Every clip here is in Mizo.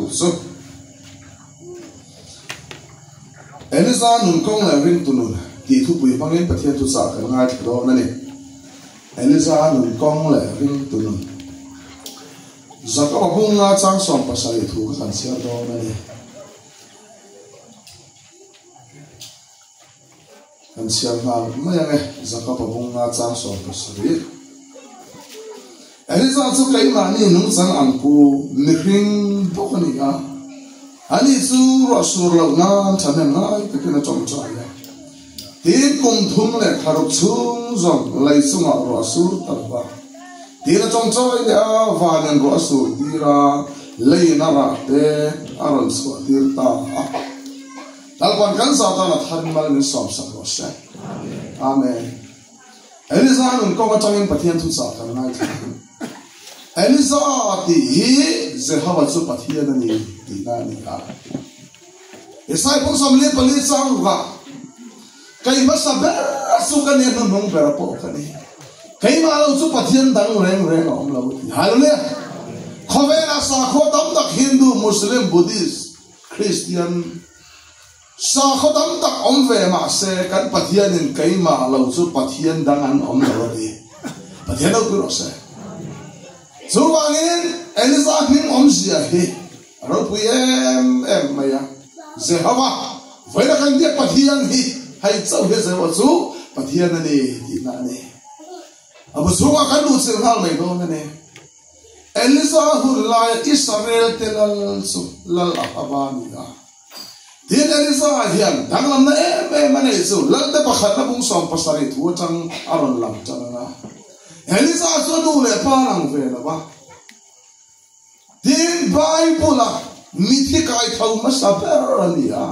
tur chu Eliza nun kawng leh ringtu nun tih thupui hmangin Pathian thuchah kan ngaithla dawn a ni. Eliza nun kawng leh ringtu nun. Jakoba bunga chang 70 thu kha kan chhiar dawn a ni. Kan chhiar nghal mai ang e, Jakoba bunga chang 70. Eliza chu keimahni nungchang ang pu mihring bawk a ni a, ani chu ruah sur loh nan thahnem ngai takin a tawngtai a. Tin kum thum leh thlaruk chhung zawng lei chungah ruah sur ta lo va. Tin a tawngtai leh a, vanin ruah a sur tir a, leiin a rah te a rawn chhuah tir ta a. Lalpan kan zah tan a tharin mal min sawmsak rawh se. Amen. Eliza nun kawng atangin Pathian thuchah kan ngaithla ang. Eliza tih hi Jehova chu Pathian a ni tihna a ni a. Isai pawh 44 chang rukah, Kei hmasa ber chu ka ni a, hnuhnung ber pawh ka ni. Keimah lo chu Pathian dang reng reng a awm lo a ti. Hallelujah! Khawvelah sakhua tam tak Hindu, Muslim, Buddhist, Kristian, Sakhaw tam tak awm ve mahse kan Pathianin keimah lo chu Pathian dang an awm lo a ti. Pathian lo pui rawh se. Chuvangin Eliza hming awmzia hi a ropui em em mai a. Jehova, vawiina kan biak Pathian hi hei chauh hi Jehova chu Pathian a ni tihna a ni. A bu chhungah kan luhchilh nghal mai dawn a ni. Eliza hun laia Israel te lal chu Lal Ahaba a ni a. Tin, Eliza hian danglamna em em a neih chu Lalte pakhatna bung 70 thu atang a rawn lang tan ang a. Eliza chu a nu leh pa lang ve lo va. Tin, Bible-a mithi kai tho hmasa ber a ni a.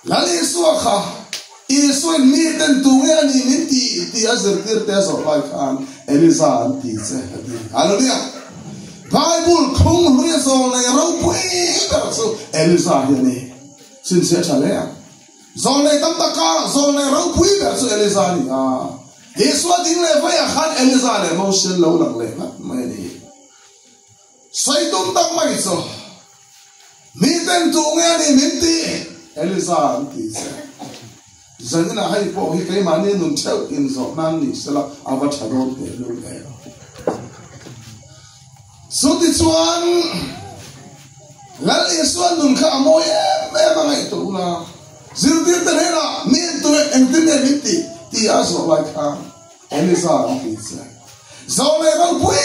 Lal Isua kha Isuain miten tu nge a ni min ti tih a zirtirte a zawh lai khan Eliza an ti che a ti. Hallelujah! Bible thlung hlui a zawl nei ropui ber chu Eliza hi a ni. Chhinchhiah tha hle ang. Zawl nei tam tak karah zawl nei ropui ber chu Eliza a ni a. Isua ding leh veiah khan Eliza leh Moses an lo lang leh ngat mai a ni. Sawi tum tak mai chu, Miten tu nge a ni min ti? Eliza an ti che. Zaninah hei pawh hi keimahni nun theuh inzawh nan ni sela a va tha dawn teh lul em. Chutichuan, Lal Isua nun kha a mawi em em a ngaihtuah ula, zirtirte hnenah mi entu engtin nge min ti tih a zawh lai khan, Eliza an ti che. Zawlei ropui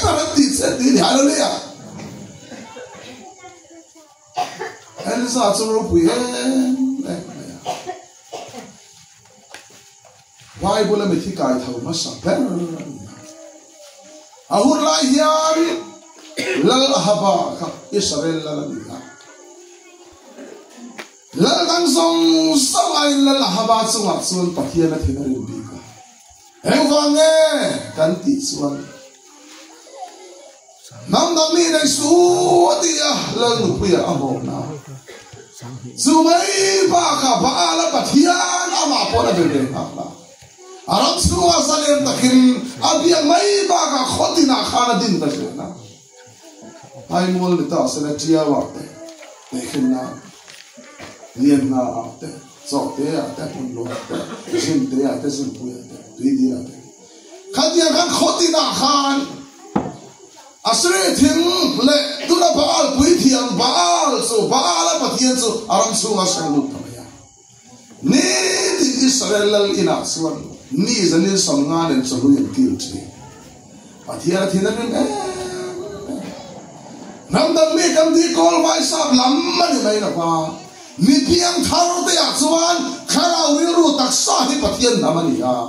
ber an ti che tih a ni. Hallelujah! Eliza chu ropui em em mai a. Bible a mithi kai tho hmasa ber a ni a. A hun lai hian Lal Ahaba kha Israel lal a ni a. Lal dang zawng zawng aiin Lal Ahaba chungah chuan Pathian a thin a rim bik a. Engvang nge kan tih chuan hnam dang mi nei su a ti a, Lal nupuiah a hawm a. Chu mai bakah Baal-a Pathian amah pawh a be ve nghal a. A ram chhungah zalem takin a biak mai bakah khaw tinah khan a din ta zel a. Haimual ni ta sela Tiau ah te, Tehkhenna Lianhna ah te, Chawhte ah te, Hmunluah ah te, Zimte ah te, Zimpui ah te, Tuidil ah te. Khatiang khan khawtin ah khan Asri thing leh tuna Baal puithiam Baal chu Baal a Pathian chu a ram chhungah a hreng lut ta mai a. Nitin Israel lal inah chuan mi zanin 50 nen chawhlui an kil thin. Pathian a thin a rim em em. Hnam dang mi kan tih kawl vai sap lam a ni mai lo va, mi piang thar te ah chuan thlarau rilru taksa hi Pathian hnam a ni a.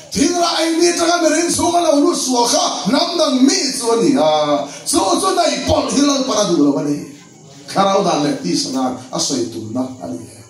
Thingrah ei mi atanga mirin chhunga lo lut sual kha hnam dang mi chu a ni a, chu chu neih pawlh hi Lalpan a duh lo a ni. Thlarau dan leh tisa dan a sawi tumna a ni e.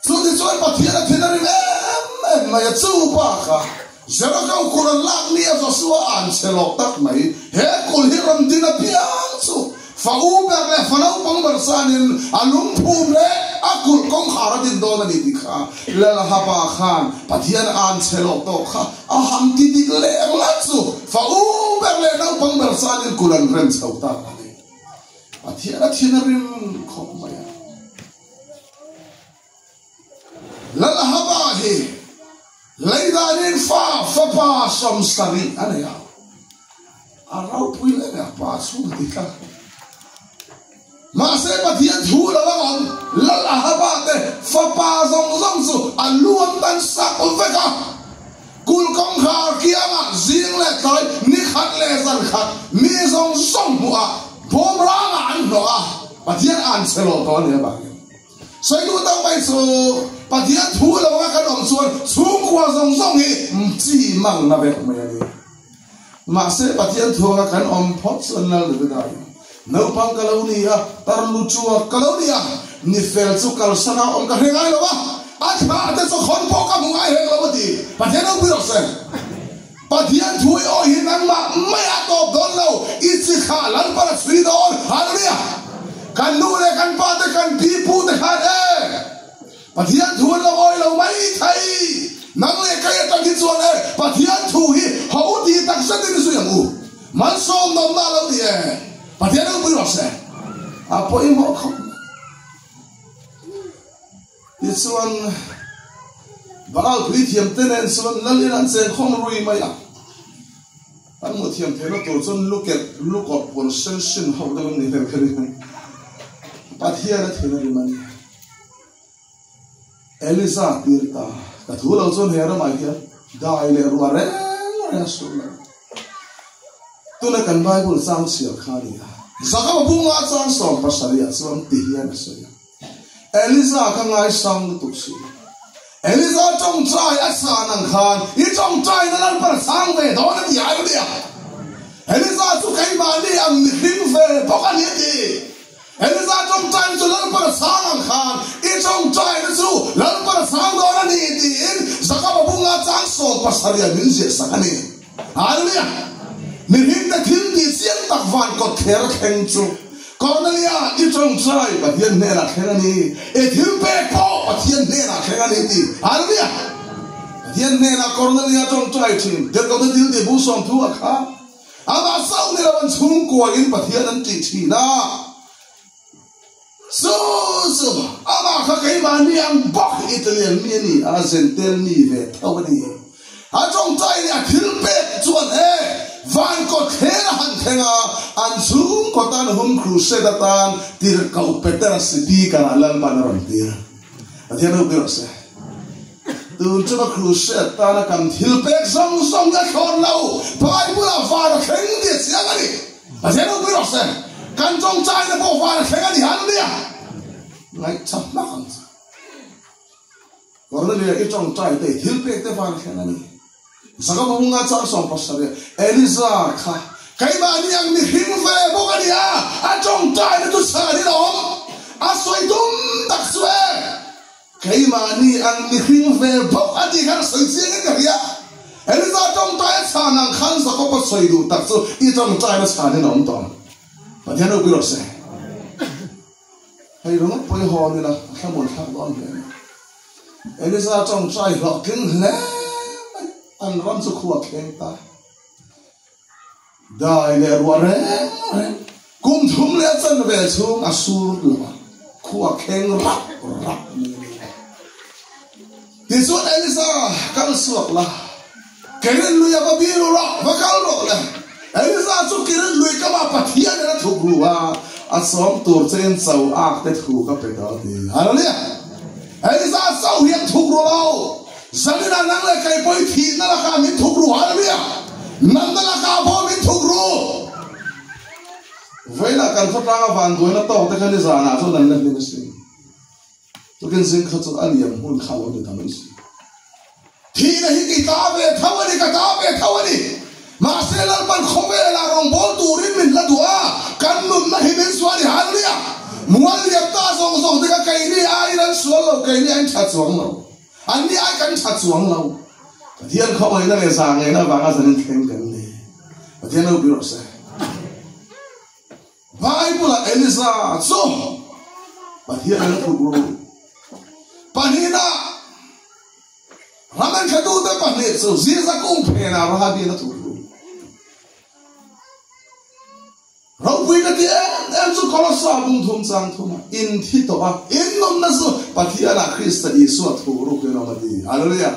Chutichuan Pathian a thin a rim em em mai a, chu bakah Jericho kulh an lak ni a Josua an chhe lawk tak mai. He kulh hi rawn din apiang chu fa u ber leh fa naupang ber chuanin a lungphum leh a kulh kawngkhar a din dawn a ni tih kha Lalhaba khan Pathian an chhe loh tawh kha a han ti dik leh ngat chu fa u ber leh naupang ber chuanin kulh an rem chho tak a ni. Pathian a thin a rim khawp mai a. Lalhaba hi Leidanin fa fapa 70 a nei a, a ropui leh a pa chhung a ti tlat. Mahse Pathian thu lo a awm, Lal Ahaba te fapa zawng zawng chu a lu an tan sak vek a. Kulh kawngkhar kiangah zing leh tlai ni khat leh zan khat mi zawng zawng hmuhah bawm rangah an hnawh a, Pathian an che lo tawh a ni avangin. Sawi duh tak mai chu Pathian thu lo anga kan awm chuan chhungkua zawng zawng hi chi mangna vek mai a ni. Mahse Pathian thu anga kan awm phawt chuan Lal Davida in naupang ka lo ni a, tar lu chuak ka lo ni a, ni fel chu kalsan a awm ka hre ngai lo a, a thlah te chu khawn pawh ka hmu ngai hek lo a ti. Pathian ropui rawh se. Pathian thu i awi hi nangmah mai a tawp dawn lo, i chi kha Lalpan a chhui dawn. Hallelujah! Kan nu leh kan pa te, kan pi pu te khan e Pathian thu an lo awi lo mai thei. Nang leh kei atang hi chuan e Pathian thu hi ho ti tak zetin i zui ang u. Malsawm nawmna a lo ni e. Pathian ropui rawh se. A pawimawh khawp mai. Tichuan, Baal puithiamte nen chuan Lalin an chengkhawm rui mai a. An hmuh thiam theihna tur chuan lukelh lukawrh puan sen sin ho deuh an ni hlel kher in Pathian a thin a rim a ni. Eliza tir ta, ka thu lo chuan he ramah hian dai leh ruah reng reng a sur lo. Tuna kan Bible chang chhiar kha a ni a. Zakawa bunga chang 70 ah chuan ti hian a sawi a. Eliza ka ngaisang lutuk si. Eliza tawngtai a chhan ang khan i tawngtai na Lalpan a chhang ve dawn a ti ai ania. Eliza chu keimahni ang mihring ve bawk a ni a ti. Eliza tawngtai na chu Lalpan a chhang ang khan i tawngtai na chu Lalpan a chhang dawn a ni tiin Jakoba bunga chang 70 ah min ziah sak a ni. Hallelujah! Mihring te thil tih chiang tak van kawt thler a thleng chu Cornelia i tawngtai Pathian hnenah thleng a ni, i thil pek pawh Pathian hnenah thleng a ni ti. Hallelujah! Pathian hnenah Cornelia tawngtai thin, Tirhkohte thil tih bu 30 ah kha amah chauh ni lo an chhungkua in Pathian an tih thin a. Chu chu amah kha keimahni ang bawk Italian mi a ni a, Zentel mi ve tho a ni. A tawngtai leh a thil pek chuan e van kawt thleng a han thleng a, an chhungkaw tan hum crusade atan tirhkoh Petera speaker ah Lalpan a rawn tir. Pathian ropui rawh se. Tun chunga crusade tana kan thil pek zawng zawng a thlawn lo, Bible ah van a thleng tih a chiang a ni. Pathian ropui rawh se. Kan tawngtaina pawh van a thleng a ni hallelujah. Ngaihchak hmak ang che. Cornelia i tawngtai te thil pek te van a thleng a ni. Zaka bunga chang 70 Eliza kha keimahni ang mihring ve bawk a ni a, a tawngtaina chu chhan in a awm. A sawi dum tak chu e. Keimahni ang mihring ve bawk a tih khan a sawi chiang in ka hria. Eliza tawngtai a chhan ang khan Jakob a sawi duh tak chu i tawngtaina chhan in a awm tawh ang. Pathian ropui rawh se. Hei ringawt pawh i hawn ila a thlamuan thlak dawn hle mai. Eliza tawngtai hlawhtling hle mai. An ram chu khua thleng ta. Dai leh ruah reng reng kum thum leh a chan ve chhung a sur lo a, khua kheng rap rap mai a ni. Tichuan Elisa kal chhuak la, Kirin lui a va bir u rawh, va kal rawh le. Elisa chu Kirin lui kamah Pathian in a thuk ru a, a chawm tur che in cho ak te thu ka pe ta a ti. Hallelujah! Elisa cho hi an thuk ru lo. Zaninah nang leh kei pawh i thihna lakah min thuk ru, Hallelujah! Natna lakah pawh min thuk ru. Vawiinah kan khawtlanga vanduaina tawk te kha nizanah chuan an la hlim asin. Tukin zing kha chu a liam hmun kha lo ni ta mai si. Thihna hi ki ta ve tho a ni, ka ta ve tho a ni. Mahse Lalpan khawvelah rawngbâwl turin min hla duh a, kan nunna hi min sual i, Hallelujah! Mual liam ta zawng zawng te kha keini aiin an sual lo, keini aiin tha chuang lo. Anni ai kan tha chuang lo. Pathian khawngaihna leh zahngaihna avanga zanin thleng kan ni. Pathian ropui rawh se. Bible-ah Eliza chu Pathian an thup ru. Pahnihna, Ram enthlahtute pahnih chu Ziza kung phenah Rahabi'n a thuhlu. Ropui ka ti em em chu Kolossa bung thum chang thuma in thi tawh a, in nunna chu Pathianah Krista Isua thu rukin awm a ti. Hallelujah!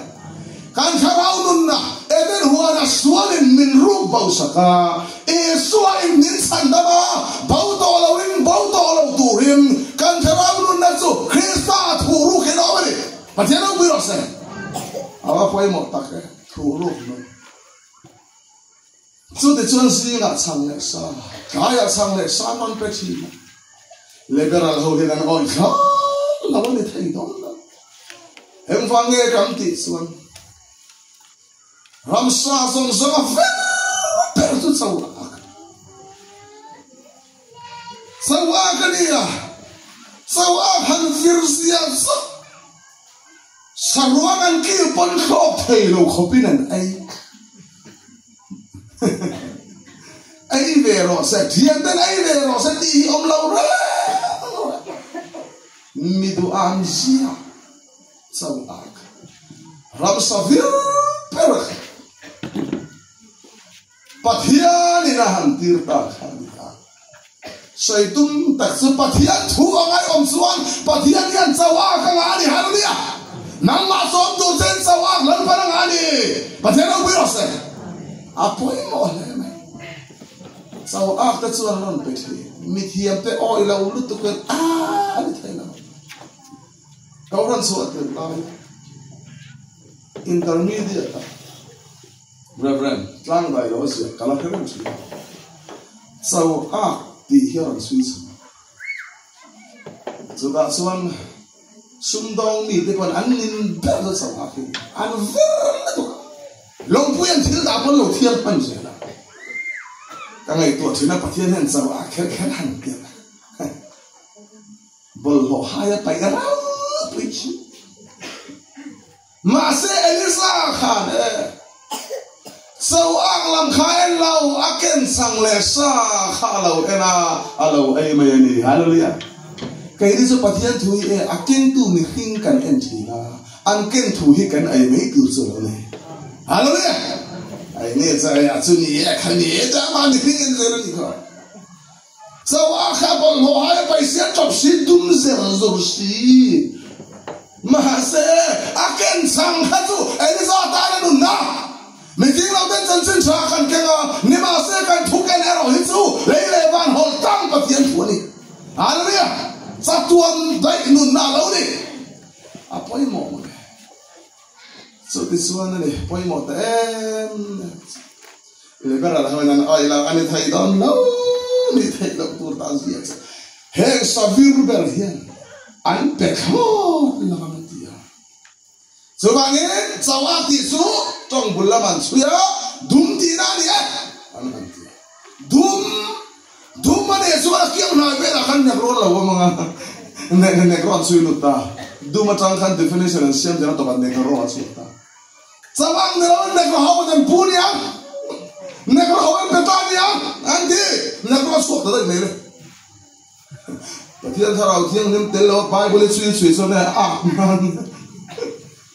Kan thlarau nunna Eden huana sualin min ruk bo sak a, Isua in min chhan dam a, bo tawh loin bo tawh lo turin kan thlarau nunna chu Krista thu rukin awm a ni. Pathian ropui rawh se. A va pawimawh tak e, thu ruk nun. Chutichuan zingah chhang leh sa, tlaiah chhang leh sa an rawn pe thin a. Liberal ho hian an awih hlau lo a ni thei dawn lo. Engvang nge kan tih chuan ramsa zawng zawng a ver ber chu cho a ka Cho a ka ni a, cho a han vir zia zauh. Saruang an kil pawn thlawk thei lo khawpin an ei. Ei ve rawh se, thian ten ei ve rawh se tih hi awm lo reng reng. Mi duh an zia cho ak. Ramsa vir ber Pathian in a han tir ta kha a ni a. Sawi tum tak chu Pathian thu a ngaihawm chuan Pathian hian cho ak a ngah a ni. Hallelujah! Nangmah sawm tur chen cho ak Lalpan a ngah a ni. Pathian ropui rawh se. A pawimawh hle mai. Cho ak te chuan rawn pe thin. Mithiam te awi lo lutuk in a a ni thei lo. Ko rawn chhuah tir lai intermediate ah. Rev. Tlangdai lo a ziah ka la hre reng thin a. Cho ak tih hi a rawn chhui chho a. Chutah chuan sumdawng mite pawn an nin ber chu cho ak hi an ver lutuk a. Lawngpui an thil dah pawn lo thiar hman zel a. Ka ngaihtuah thin a Pathian hian cho ak kher kher han tirh a. Bawlhhlawh hai a paih ral pui thin. Mahse Elisa khan e, Cho ak lam kha en lo, a ken chang leh sa kha a lo en a, a lo ei mai a ni. Hallelujah! Keini chu Pathian thu hi e, a kengtu mihring kan en thin a, an ken thu hi kan ei mai tur chu lo ni. Hallelujah! Ei nge cha e, a chu ni e, kha ni e, cha ama mihring en zel a ni kha. Cho a kha bawlhhlawh hai paisia tawp si dum zer zur si. Mahse a ken chang kha chu Eliza tan a nunna. Miting lo ten chanchin tha kan keng a, nimahse kan thu ken erawh hi chu lei leh van hawlh tang Pathian thu a ni. Hallelujah! Chatuan daih nunna a lo ni. A pawimawh mawle. Chutichuan a ni, pawimawh ta em em. Liberal ho in an awih lo, a ni thei dawn lo, ni theih loh tur ta zia che. Heng savir ber hian an pe thlawt lo ang a ti a. Chuvangin Chawa tih chu tawng bul lam an chhui a, dum tihna a ni e an han ti a. Dum, dum a nih chuan a kiang hnai velah khan nek rawn lo awm ang a, nek rawn chhui lut ta. Dum atang khan definition an siam zel a tawpah nek rawn a chhuak ta. Chawang ni loin Negro ho an pu nia, Negro ho an pe ta nia an ti. Negro a chhuak ta daih mai le. Pathian Thlarau Thianghlim tel lo Bible i chhui chhui chuan a ak nan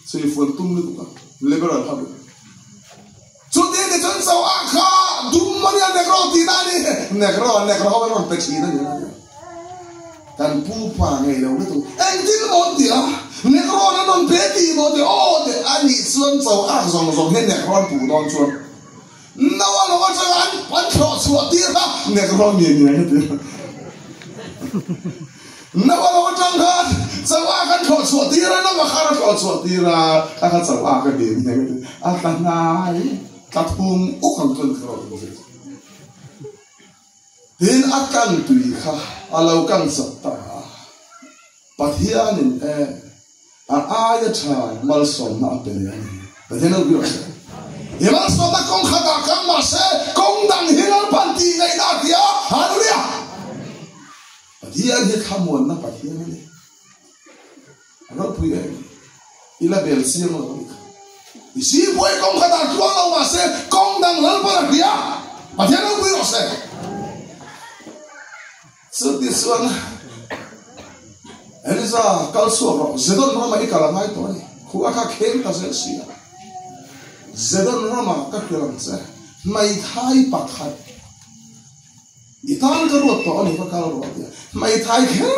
chhui fuan tum lutuk a, liberal ho. Chuti ni chuan cho a kha dum a nia Negro tih na ni. Negro, Negro ho an rawn pe thin a ni. Kan pu pa ngei lo lutuk. Engtin maw an ti a? Nekrawn an rawn pe tih maw ti aw teh a nih chuan cho ak zawng zawng hian Nekrawn puh dawn chuan no a lo atanga an an thlawh chhuah tir kha Nekrawn nge ni ang a ti a. No a lo atang khan cho ak an thlawh chhuah tir a, no a khan a thlawh chhuah tir a, kha kha cho ak a ni ang a ti. A tla hnai, tla thum uk ang chuan ka rawn zir. Tin, a kan tui kha a lo kan chak ta a, Pathianin e a aia tha malsawmna a pe leh a ni. Pathian lo biak se. I malsawmna kawng khatah kang mahse kawng dang hi Lalpan tih ngaihna a ti a, Hallelujah! Pathian hi thlamuanna Pathian a ni. A ropui em? I la bel chiang lo a ni kha. I sipuai kawng khatah tluang lo mahse kawng dang Lalpan a hria. Pathian ropui rawh se. Chuti chuan. Eliza, kal chhuak rawh, Zedon ramah i kal a ngai tawh a ni. Khu a kha kheng ta zel si a. Zedon ramah ka hrilh ang che, hmeithai pakhat i tan ka ruat tawh a ni, va kal rawh a ti a. Hmeithai kher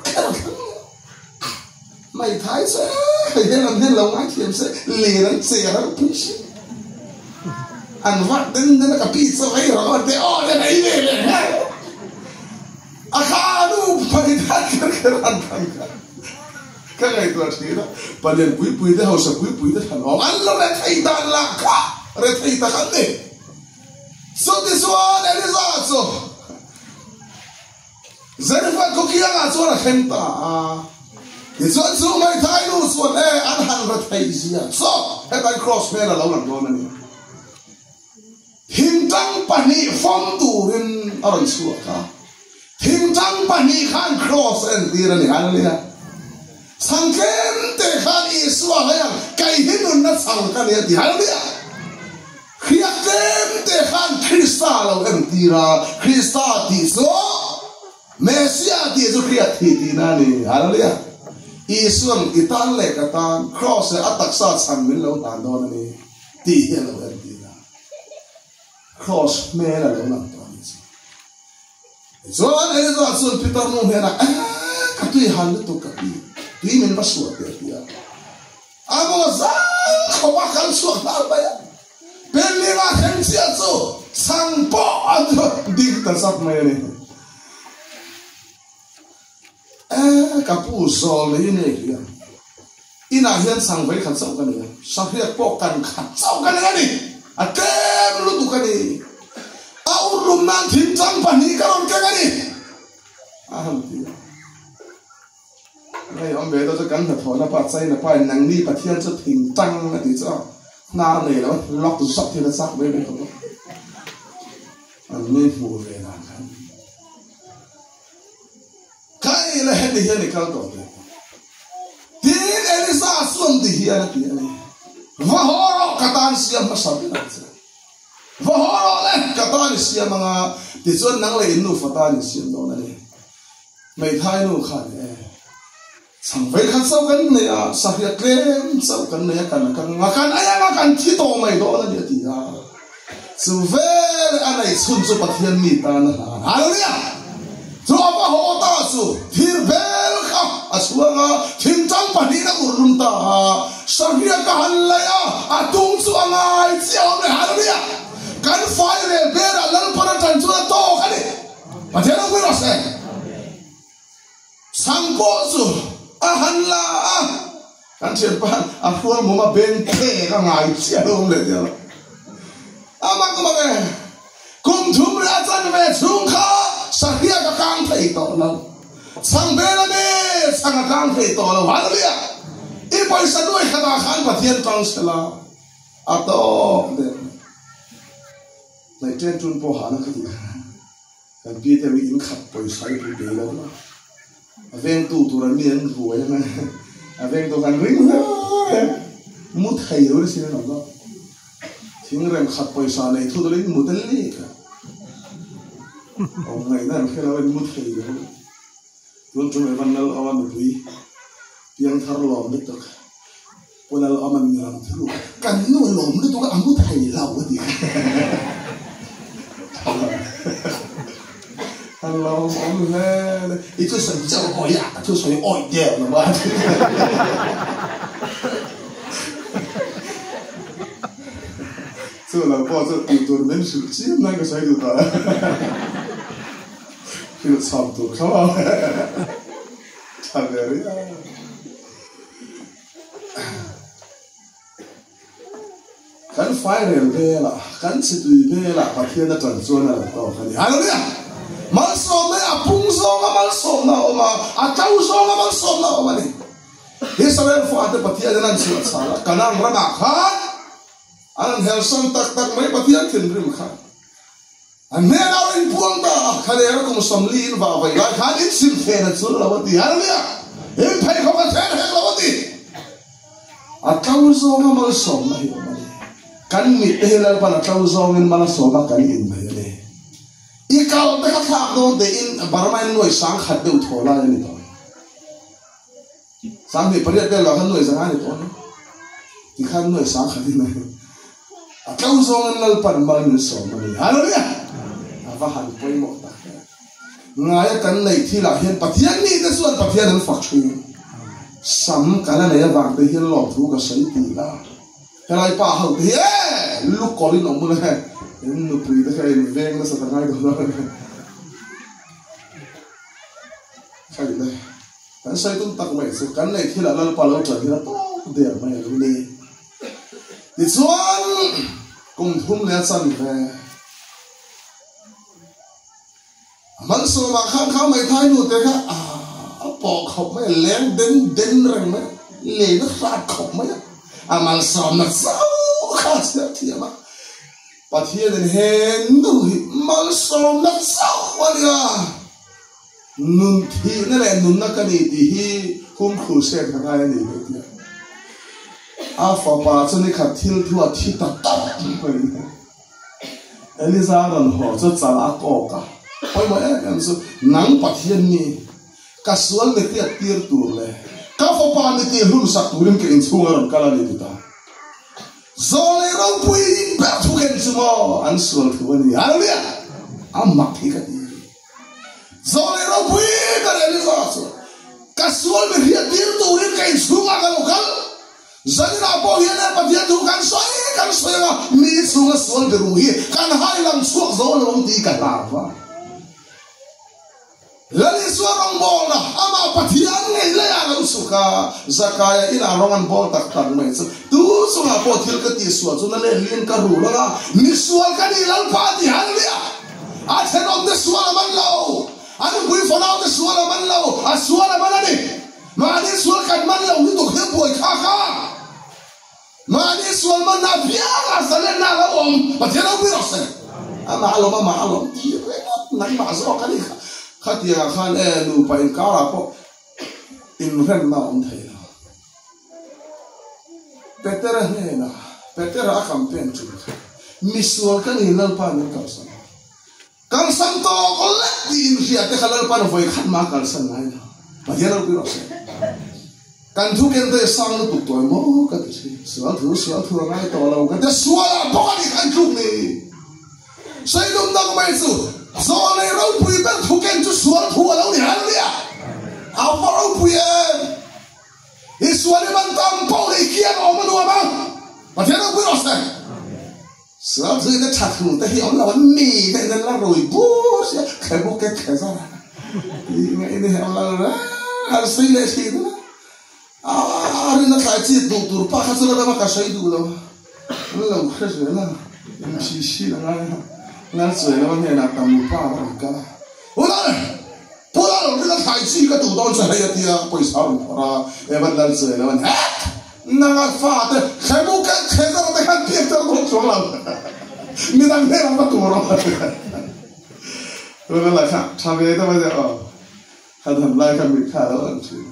kher a thleng leh a. Hmeithai che hei hian an hnen lo ngaithiam se, len an cher a pui si. An vak den den a, ka pi chaw ei rawh a ti, aw le ei ve leh nghal. A kha nu hmeithai kher kher an thlang kha. Ka ngaihtuah thin a, palian pui pui te hausa pui pui te thlan awm an lo rethei dan lah kha rethei tak an ni. Chutichuan Eliza chu Zarephath khaw kiangah chuan a thleng ta a. Tichuan chu hmeithai nu chuan e an han rethei zia chu hetlai cross hmel a lo lang dawn a ni. Thingtang pahnih fawm turin a rawn chhuak a, thingtang pahnih khan kraws a entir a ni. Hallelujah! Chhang tlem te khan Isua hian kei hi nunna chhang ka ni a ti. Hallelujah! Hriat tlem te khan Krista a lo entir a, Krista tih chu Messiah tih chu hriat thih tihna a ni. Hallelujah! Isuan i tan leh ka tan kraws leh a taksa chhang min lo hlan dawn a ni. Tih hi a lo entir a, Kraws hmel a lo lang tawh a ni chu. Tichuan Eliza chuan Peter nu hnenah, Eh, ka tui han lutuk ka pi, tui min va suah teh a ti a. A maw zang khawp a kal chhuak nghal mai a, Penlima thleng chiah chu chhang pawh a ding ta chak mai a ni. Eh, ka pu zawl nei nei hian inah hian chhang vei khat chauh ka nei a, sahriat pawh kan khat chauh ka nei a ni, a tlem lutuk a ni, a urlum nan thingtang pahnih ka rawn keng a ni, a han ti a. Ngei awm ve deuh chu kan hnathawhna pa China pa in nangni Pathian chu thingtang a ti chu a hnar nei lo a lawk zawk hi a chak mai mai khawp a, an ni hmuh ve dan khan. Kai le heti hian i kal tawh teh. Tin Elisa chuan ti hian a ti a ni, Va haw rawh, ka tan siam hmasa ber ang che. Va haw rawh le, ka tan i siam ang a, tichuan nang leh in nufa tan i siam dawn a ni. Hmeithai nu khan e, chhang vei khat chauh kan nei a, sahriat tlem chauh kan nei a, kan kan nga kan ei ang a, kan thi tawh mai dawn a ni a ti a. Chu vel a neih chhun chu Pathian mi tan a hlan. Hallelujah! Chu a va haw ta chu thir bel kha a chhuang a, thingtang pahnihin a ur lum ta a, sahriak a han laih a, a tung chu a ngai chiah awm le. Hallelujah! Kan fai rel berah Lalpan a tan chuan a tawk a ni. Pathian ropui rawh se. Chhang pawh chu a han la a, kan thianpa a hrual mum a beng phek a ngai chiah lo awm leh tia lo. A mak mak e, kum thum leh a chanve chhung kha sahriak a kang thei tawh lo. Chhang vel a ni, chhang a kang thei tawh lo. Hallelujah! I pawisa nuai khatah khan Pathian tang sela a tawk der mai. Hnaih ṭen ṭun pawh hahna ka ti kha. Kan pi te mi in khat pawisa i pui pe lo a, a vengtu tura mi an ruai ang a, a vengtu khan ring hle mu thei lo ni sin an awm lo. Thingrem khat pawisa nei thu dawlin mu tel lek a, awm ngaihna an hre lo a, in mu thei lo. Tun tum Evan Lal Awa mipui piangthar lawm lutuk Pu Lal Awman mi ram thu kan nu lawm lutuk a, a mu thei lo a ti. A lawm awm hle le. I thusawi chauh awi a, ka thusawi awi der lo a. Chu lo pawh chu tih tur min hrilh chiam nan ka sawi duh tawh a. Hrilh chhawm tur kha maw? Tha ve riau. Kan fairel velah, kan chitui velah Pathian a tan chuan a lo tawk a ni. Hallelujah! Malsawmna hi a pung zawnga malsawmna a awm a, a to zawnga malsawmna a awm a ni. Israel fate Pathianin an chhuah chhal a, Kanaan ramah khan an han helsan tak tak mai Pathian thinrim khan. An hnenah a inpuang ta a, Thlalera kum 40 in vah vaih lai khan in sim fen a chul lo a ti. Hallelujah! In pheikhawk a then hek lo a ti. A tlo zawnga malsawmna hi awm a ni. Kan mit te hi Lalpan a tlo zawngin malsawma kan inmei a ni. I kal te kha thlak dawn te in Burma in nuai 10,000 deuh thaw lai a ni tawh. 28 vel ah khan nuai zanga a ni tawh a ni. Tikhan nuai sangkhat in a ni. A tlo zawngin Lalpan mal min sawm a ni. Hallelujah! A va han pawimawh tak em! Ngaia kan neih thilah hian Pathian mite chuan Pathian an fak thin. Sam ka la nei avang te hian lawmthu ka sawi tih la. Helai pa ho te hi e! Lukawlh in awm hun e! In nupui te kha in veng nasa ta ngai dawn a ni. Khaih le. Kan sawi tum tak mai chu kan neih thilah Lalpa lo ṭan hian a tawk der mai a lo ni. Tichuan, kum thum leh a chanve a hmansawmah khan kha Maithai nute kha a pawh khawp mai a, leng den den reng mai a, len a hrat khawp mai a, a malsawmna chauh kha a chhiar thiam a. Pathianin he nu hi malsawmna chauh a nia. Nun thihna leh nunna ka ni tih hi hum khur sek a ngai a ni hei tia a fapa chu nikhat thil thu a thi ta tawp mai a. Eliza rawn haw chu chal a kawk a, pawimawh em em chu nang Pathian ni ka sual mi hriat tir tur leh ka fapa mi tih hlum sak turin ka inchhung a rawn kal a ni ti ta. Zawlei ropui ber thu khen chu maw an sual thu a ni. Hallelujah! A mak hi ka ti. Zawlei ropui ber Eliza chuan, Ka sual mi hriat tir turin ka inchhungah ka lo kal. Zaninah pawh hian he Pathian thu kan sawi kan sawi anga mi chhunga sual biru hi kan hai lang chhuak zo lo ang tih ka hlau va. Lal Isua rawngbawlna amah Pathian ngei leiah a lo chhuk a, Zakaia inah rawng an bawl tak tak mai chu tu chungah pawh thil ka tihsual chu na let lin ka rul anga misual ka nih Lalpa a ti hallelujah! A thenawmte sual a man lo, a nupui fanaute sual a man lo, a sual a man a ni. Mahni sual kan man lo lutuk hi a buai thlak a. Mahni sual manna apianga zalenna a lo awm, Pathian lo pui rawh se. Amah a lawm, amah a lawm ti ringawt nangmah zawk a ni kha. Khatiangah khan e nupa inkarah pawh inremna a awm thei lo. Petera hnenah, Petera a campaign ṭin kha, Misual ka ni Lalpa min kalsan a. Kalsan tawk lek tih inhria te kha Lalpa'n vawi khat mah a kalsan ngai lo. Pathian ropui rawh se. Kan thu ken te sang lutuk tawh emaw ka ti thin. Sual thu, sual thu a ngai tawh lo ka ti. Sualah bawk a nih khan tluk ni. Sawi dum dang mai chu Zawlei ropui ber thu ken chu sual thu a lo ni. Hallelujah! A va ropui em! I sual i man tam pawh leh i kiang a awm a nuam ang. Pathian ropui rawh se. Sual zuina tha thu te hi awm lo an mi te in an la rui bur sia khe buk e khe zar a i ngaih ni heuh lo reng han sawi leh thin a a rin a thlai chit duh tur pa kha chu la dam a ka sawi duh lo an lo hre zel a in thi si la ngai a lal chuai lo a hnenah ka nu pa a rawn kal a u lal pu lal rin a thlai chi ka duh dawn che hei a tia pawisa a rawn phawrh a Evan lal chuai lo an hek Nanga fate thlebu keh thlen zawk te khan piak tel dawn chuang lo. Midang hnenah va tur awm. Tuna la kha tha ve deuh a nia aw. Kha dam lai kha mit kha a lo lang thin.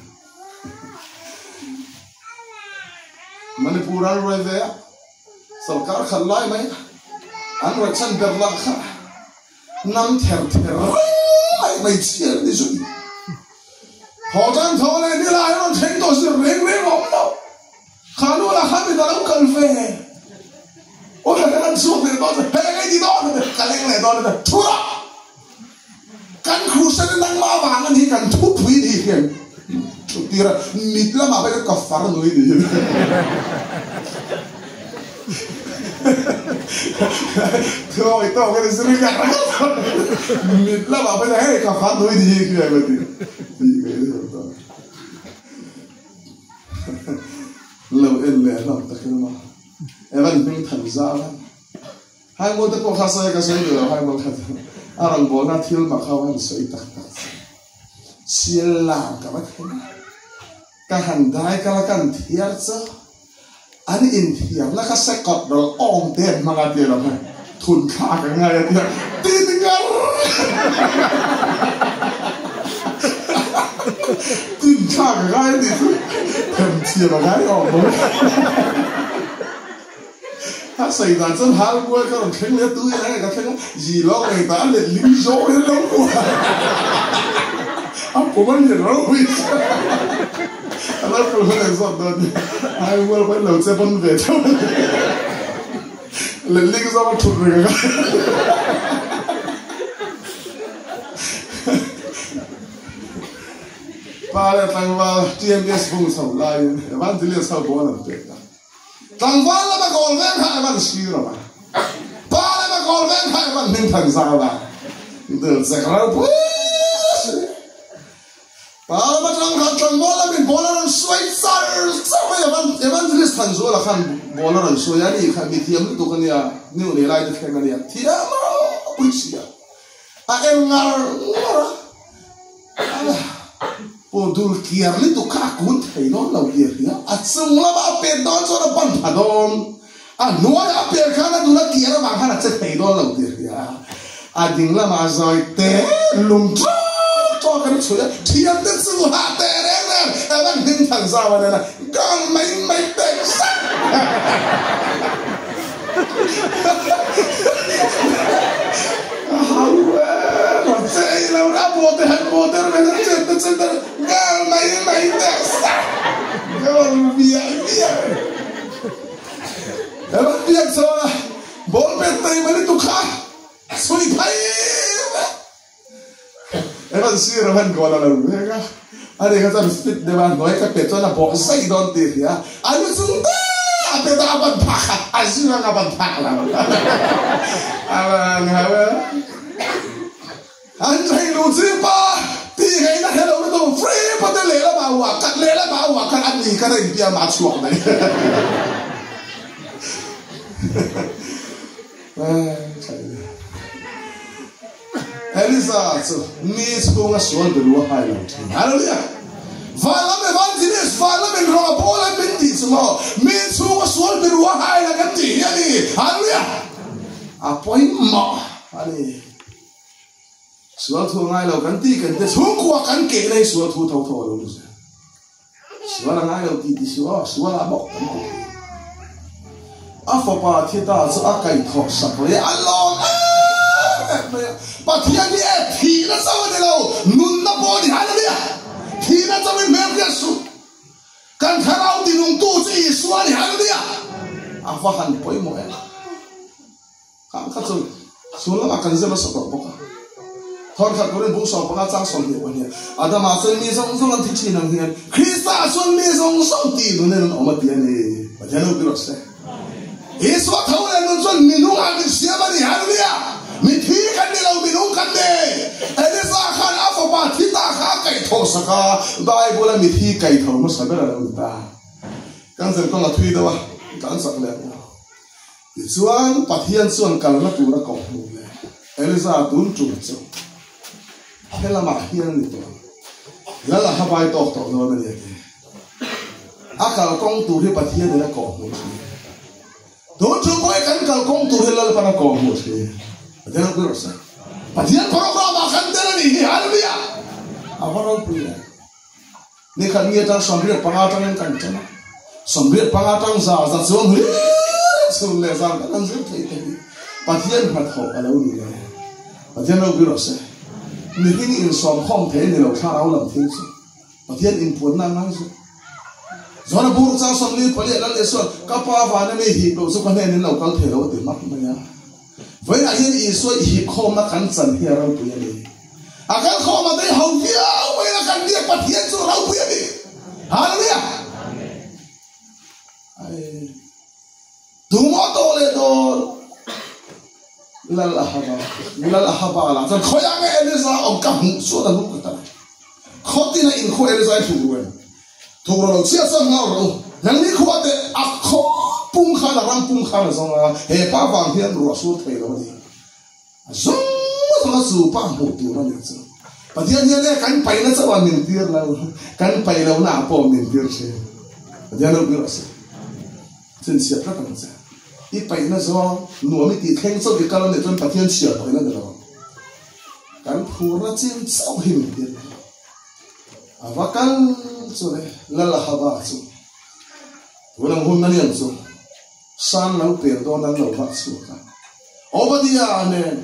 Manipur an ruai ve a, sorkar khat lai mai an ruai chhan ber lah kha Hnam ther ther reng mai mai chhiar ni zui. Thaw tan thaw leh ni lai rawn thleng tawh zir reng reng a awm lo. Kha nu lah kha mit a lo kal ve. Aw tha khan an chhuak leh dawn che, he ka inti dawn a ka leng leh dawn a thu rawh. Kan khuhsan in nangmah avang a ni kan thupui ni hian thut tir a, mit lamah pawh hian ka far nui ni hian. Thawi tawk a ni zir ngar ngar mit lamah pawh hian hei ka far nui ni hi hian a ti tih ka in hmu tawh. Lo en leh hlauh takin a Evan hming than zau a. Haimaw te pawh kha sawi ka sawi duh lo haimaw kha chu a rawngbawlna thil mak ho an sawi tak tak chu sial lam ka va thleng a ka han dai kal a kan thiar chu an inthiarna kha sekawt rawlh awm te an hmang a tia lo kha thun thlak a ngai a tia tin ngar tin thlak a ngai a tih chu themthiam a ngai awm lo. A sawi dan chuan hal kual ka rawn thleng leh a, tui eng ka thleng a, zi lawk reng ta a let ling zawk in lo kual a, a pum a lian ropui a Lal kal hun an zawt dawn nia. Ai mual pawhin lo che pawn ve theuh a ni. Letling zawng a thut reng a. Pa leh tlangval TMS bung chho laiin Evangelist ho ball an pek a. Tlangval lama goal veng kha Evan sir a va. Pa lama goal veng kha Evan hming than zau a. Dil chek ropui si. Pa lama tang khan tlangval lamin ball a rawn suai char char mai Evan Evangelist Thanzuala khan ball a rawn suai a ni kha mi thiam lutuk a nia new nei lai te thleng a nia thiam ropui si a. A en ngar ngar a. Pawh dul kiar lutuk kha a kun thei dawn lo tih a hria. A chung lama a pet dawn chuan a pan tha dawn. A hnuaia a per khan a dul a kiar avang khan a che thei dawn lo tih a hria. A ding lama a zawi te lung tawk tawk an chhui a, thiam te chu hah teh reng reng Evan hming than zau a nen a gang mai mai pek zet. A hau em a che ei lo a bawh te han bawh der ve na chet te chet der ngal mai mai teh sak ka rawn viah viah e rawn biak chuan a ball pet tai mai lutuk kha chhui phei vek Evan sir a hman goal a lo vek a, a ni kha chuan fit deuh a hnuai ka pet chuan a bawh zai dawn tih a hria, a lu chung ber a pet a, a ban phak a, a zir ang a ban phak lo a ban hau a, an thei lu chi pa tih ngaihna hre lo lutuk free pawh te lehlamah a uah kat lehlamah a uah khat a ni khat a inpiam a chhuak mai. Eliza chu mi chhunga sual biru a hai lo thin. Hallelujah! Van lam evangelist, van lam in rawng a pawl an min tih chu maw? Mi chhunga sual biru a hai lang an tih hi a ni. Hallelujah! A pawimawh a ni. Sual thu ngai lo kan tih kan te chhungkua kan keh na hi sual thu tho tho a lo ni zel. Sual a ngai lo tih ti suh aw, sual ah bawk kan ti thei. A fapa thi ta chu a kaihthawh sak leh a lawm em em mai a. Pathian hi e thihna chauh a ni lo, nunna pawh a ni. Hallelujah! Thihna chauhin hmel hriat suh. Kan thlarau tinungtu chu Isua a ni. Hallelujah! A va han pawimawh em! Khang kha chu chhun lamah kan zir nasa tawh bawk a. Thawr khat turin bung 15 chang 22 Adama chuan mi zawng zawng an thi thin ang hian Krista chuan mi zawng zawng tih nunin an awm a ti a ni. Pathian lo tirh se. Isua tho leh nun chuan mi nungah min siam a ni. Hallelujah! Mi thi kan ni lo, mi nung kan ni. Elisa khan a fapa thi ta kha a kaihthawh sak a, Bible a mi thi kaitho hmasa ber a lo ni ta. Kan zir kawng a thui deuh a, kan chak leh ang. Tichuan, Pathian chuan kalna tura koh hmuh leh Eliza tun ṭum chu he lamah hian ni tawh ang. Lal a habai tawk tawh dawn a ni a ti. A kalkawng tur hi Pathianin a kawh hmuh ṭhin. Tun ṭum pawh hi kan kalkawng tur hi Lalpan a kawh hmuh ṭhin. Pathian ropui rawh se. Pathian program ah kan tel a nih hi. Hallelujah! A va ropui em. Ni khat nge atang 85 atangin kan ṭan a, 85 atang za za chuang hlir chhun leh zan kan han zir thei te hi Pathian hnathawh a lo ni le. Pathian ropui rawh se. Mihring insawmkhawm thei a ni lo thlarau lam thil chu. Pathian inpuanna a ngai zawk. Zawna bur chang 44 Lal Isua'n ka pa vana mi hip loh chu ka hnenin lo kal thei lo a ti hmak mai a. Vawiinah hian Isua i hip khawmna kan chan hi a ropui a ni. A kal khawm a dei ho viau mai a kan biak Pathian chu ropui a ni. Hallelujah! Ai tumaw tawh leh dawn Lal Ahaba Lal Ahaba lah chuan khawiah nge Eliza awm ka hmuh chuan a lu ka tan. Khawtin a inkhawh Eliza i thuk ru em? Thuk ro lo chiah chuan ngau rawh u. Nangni khua te a khaw pum khan a ram pum khan a zawng a, he pa vang hian ruah sur thei lo a ni. A zawng zawng a chu pa hmuh tur a nih chu. Pathian hian e kan paihna chauh ah min tir lo, kan paih lohna ah pawh min tir thin. Pathian lo tir rawh se. Chhinchhiah tlat ang che. I paihna zawng nuam i tih thleng chauh i kal a nih chuan Pathian chhiar paihna ni lo ang. Kan phurna chin chauh hi min tir lo. A va kal chu le Lal Ahaba chu tun ang hun a niang chu San lo pel dawn an lo vah chhuak a. Obadia nen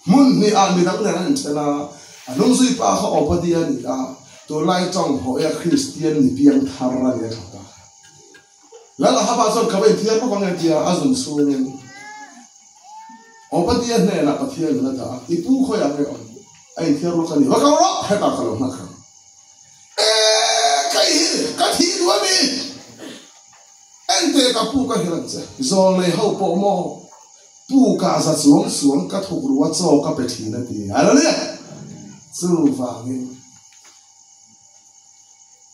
hmun hnih ah midang nen an inthen a, a hnungzui pa kha Obadia a ni a. Tunlai tawng hawia Kristian ni piang thar a ni a tha ta. Lal Ahaba chuan ka va inthiar bawk ang e tia a zun chhungin Obadiah hnenah Pathian in a dah a, I pu khawiah nge awm? A inthiar rawk a ni. Va kal rawh! Hetah ka lo nghak ang. E, ka i ka thih duh a mi? Ente ka pu ka hrilh ang che. Zawlnei ho pawh maw? Pu ka za chuang chuang ka thuk ru a chaw ka pe thin a ti. Hallelujah! Chuvangin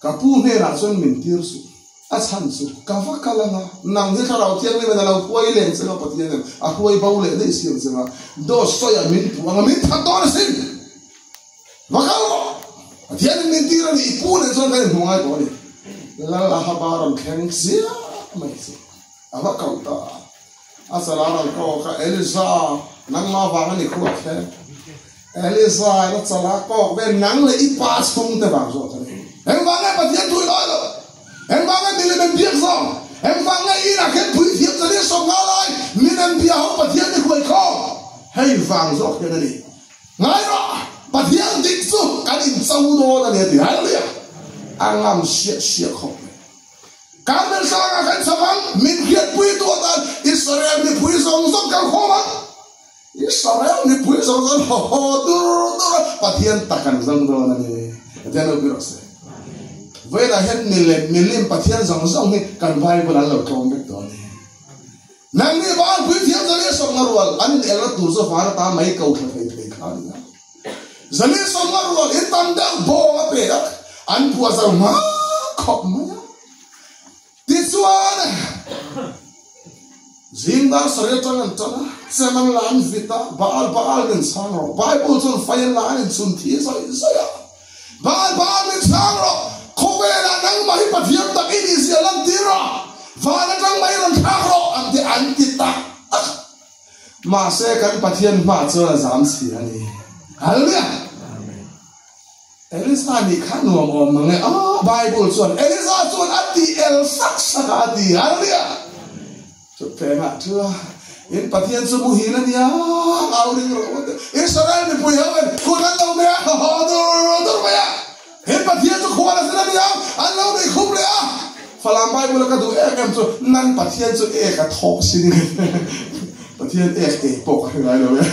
ka pu hnenah chuan min tir suh. A chhan chu ka va kal anga, nang hi Thlarau Thianghlimin a lo hruai leng che nga, Pathianin a hruai bo leh daih siam che nga, dawt sawiah min puh anga min that dawn asin. Va kal rawh! Pathianin min tir a ni, i pu nen chuan kan inhmu ngai tawh a ni. Lal Ahaba rawn thleng chiah mai chu a va kal ta a. A chalah rawn kawk a, Eliza, nangmah vang a ni khuat hle. Eliza in a chalah kawk ve, nang leh i pa chhungte vang zawk a ni. Engvang nge Pathian thu i lawi loh? Engvang nge milem an biak zawk? Engvang nge inah khian puithiam zali sawm nga lai milem bia ho Pathian ni hruai khawm? Hei vang zawk hian a ni. Ngai rawh, Pathian dik chu kan incho dawn a ni a ti. Hallelujah! A ngam siah siah khawp mai. Karmel tlangah kan chho ang, min hriatpui tu atan Israel mipui zawng zawng kal khawm ang. Israel mipui zawng zawng haw haw dur dur a, Pathian tak an zawng dawn a ni. Pathian lo pui rawh se. Vawiinah hian milem, milim Pathian zawng zawng hi kan Bible an lo tlawm vek dawn a ni. Nangni Baal puithiam Zali sawmna rual an in elna tur chu van ata mai ko thla thei thei kha a ni a. Zali sawmna rual in tam deuh bawng a pe a, an puah zo hma khawp mai a. Tichuan, zing dar sarih atang an tan a, chem an la an vit a, Baal Baal min chhang rawh. Bible chuan fai an la an inchhun thi zawih zawih a. Baal Baal min chhang rawh, khawvelah nangmah hi Pathian tak i nih zia lantir rawh, van atang mai rawn thlak rawh ang tih an ti tak tak. Mahse kan Pathian hmaah chuan a zam si a ni. Hallelujah! Elisa nih kha nuam awm mang e. Aw, Bible chuan Elisa chuan a ti el sak sak a a ti. Hallelujah! Chuthlengah chu in Pathian chu muhil a nia, au ring rawh u. Israel mipui ho in kut an lo meh a, haw dur dur mai a. In Pathian chu khual a zin a nia, an lo nei khup leh a. Falam Bible a ka duh em em chu, nan Pathian chu ek a thawk sin in Pathian ek ei pawh ka hre ngai lo e.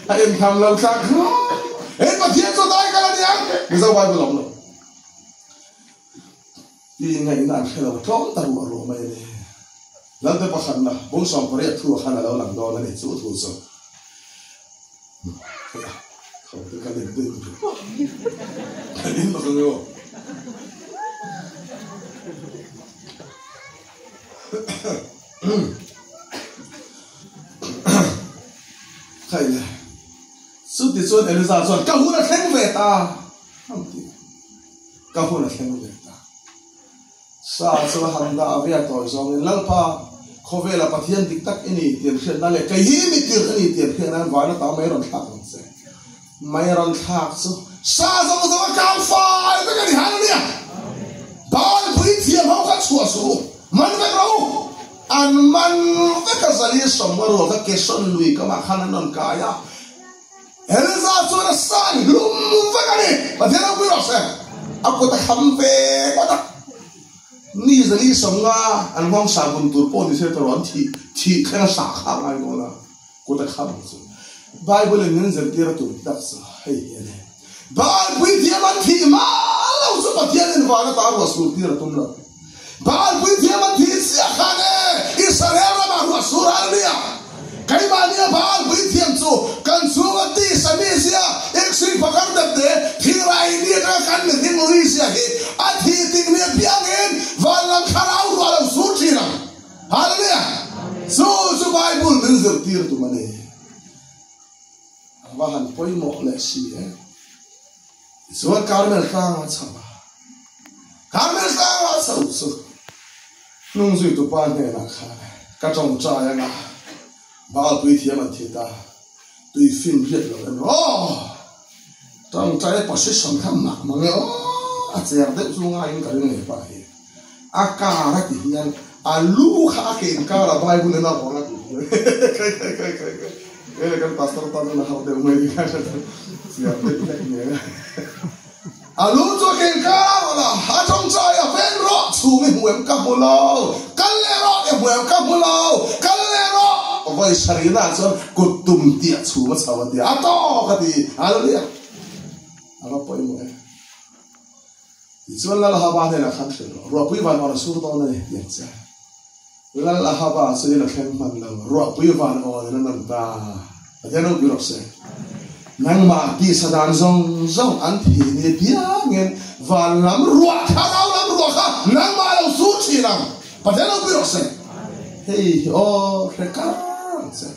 A intham lo thlak In Pathian chu dai kal a nia, Mizo Bible a awm lo. Ti ngaihna an hre lo tlawm ta ruah ruah mai a ni. Lalte pakhatna bung 18 thu ah khan a lo lang dawn a ni chu thu chu. Tho te ka lem deuh ka Ka lim bawk ang aw. Khai le. Chuti chuan Eliza chuan ka hun a thleng ve ta. Ka hun a thleng ve ta. Sa chu a han dah ve a tawi zawngin, Lalpa, khawvela Pathian dik tak i ni tih an hriatna leh kei hi mi tirh a ni tih an hriat nan van ata mai rawn thlak ang che. Mai rawn thlak chu sa zawng zawng a kang fai vek a ni. Hallelujah! Baal puithiam ho kha chhuah suh u, man vek rawh u. An man vek a zali sawmnga rual kha Keshon lui kamah khan an rawn kai a. Eliza chuan a san hlum vek a ni. Pathian ropui rawh se. A kut a kham ve ngawt a. Mi zali sawmnga an nghawng sa bun tur pawh ni se tawrh an thih thih thleng a sa kha a ngai dawn a. Kut a kham chu. Bible in min zirtir a tum tak chu hei hi a ni. Baal puithiam an thih hma lo chu Pathian in van ata ruah sur tir a tum lo. Baal puithiam an thih chiah khan e, Israel ramah ruah sur Hallelujah! Keimah nia Baal puithiam chu kan chhunga tisa mi zia, iksui phakar depte, thingrai ni atanga kan mihring ri zia hi a thih tik ni apiangin van lam thlarau ruah lo sur thin ang. Hallelujah! Chu chu Bible min zirtir tum a ni. A va han pawimawh leh si e. Tichuan Karmel tlangah chho a, Karmel tlangah chho chu hnung zuitupa hnenah khan ka tawngtai anga Baal puithiam an thi ta, tui fin riat lo em aw, tawngtai position kha mak mang e aw, a cher deuh chu ngaiin ka ring leh pah hi. A kar a ti hian a lu kha a ke inkar a Bible in a rawn a ti hian kai kai kai kai kai kei leh kan pastor tan a har deuh mai ni kha chiar deuh hlek nia. A lu chu a keng kar rawh la, a tawngtai a veng rawh, chhung i hmu em ka hmu lo, kal leh rawh i hmu em ka hmu lo, kal leh rawh. Vawi sarihna ah chuan kut tum tiah chhum a chho a ti a, a tawk a ti, Hallelujah! A va pawimawh e. Tichuan Lal Ahaba hnenah khan hrilh rawh, Ruahpui van awn a sur dawn a ni, ti ang che. Lal Ahaba chu in a thleng hman lo, ruahpui van awn in a nawn ta. Pathian ropui rawh se. Nangmah tisa dan zawng zawng an thi ni piangin van lam ruah thlarau lam ruah kha nangmah lo sur thin ang. Pathian ropui rawh se. Hei hi aw hre kar ang che.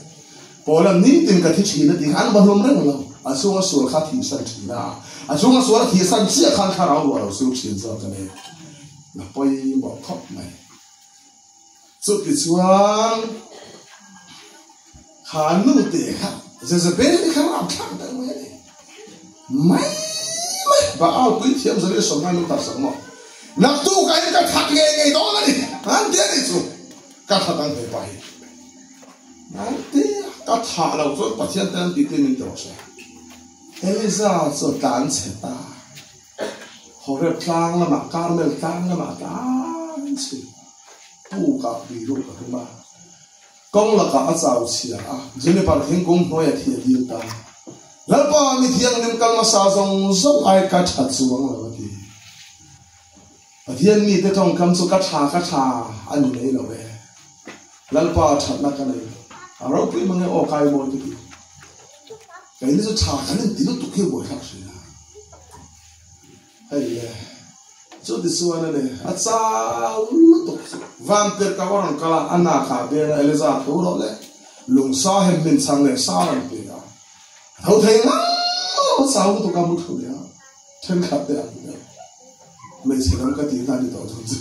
Paula nitin ka thi thin a ti kha an va hlawm reng lo. A chhunga sual kha a thihsan thin a, a chhunga sual a thihsan chiah khan thlarau ruah lo sur thin zawk a ni. La pawimawh khawp mai. Chutichuan kha nu te kha Jezebel kha rapthlak deuh mai a ni. Mai mai Baal puithiam Zariah sawmngai min tarsak maw? Naktukah hian ka that ngei ngei dawn a ni. An ti a nih chu. Ka that ang hepa hi. An ti a, ka thah lo chuan Pathian ten an tih te min ti rawh se. Eliza chu a tlan chhe ta. Horeb tlang lamah, Karmel tlang lamah tlan chhin pukah biru ka tum a, kawng lakah a chau chhia a, Juniper thingkung hnuaia thi a dil ta. Lalpa, mi thianghlim kal hmasa zawng zawng ai ka tha chuang lo a ti. Pathian mite tawngkam chu ka tha ka tha a ni mai lo e. Lalpa thatna ka nei lo. A ropui mange aw kai mawi ka ti. Keini chu tha kan inti lutuk hi buaithlak hria. Hei le, chu tichuan a ni, a chau lutuk chu. Van tirh ka va rawn kal a, a nak ah beng a Eliza tho rawh le, lung sa hem min chhang leh sa rawn ti a. A tho thei ngang lo, a chau lutuk a mu thu leh a, thenkhat te ang deuh. Hmeichhe lam ka tih hna ni tawh thung chu.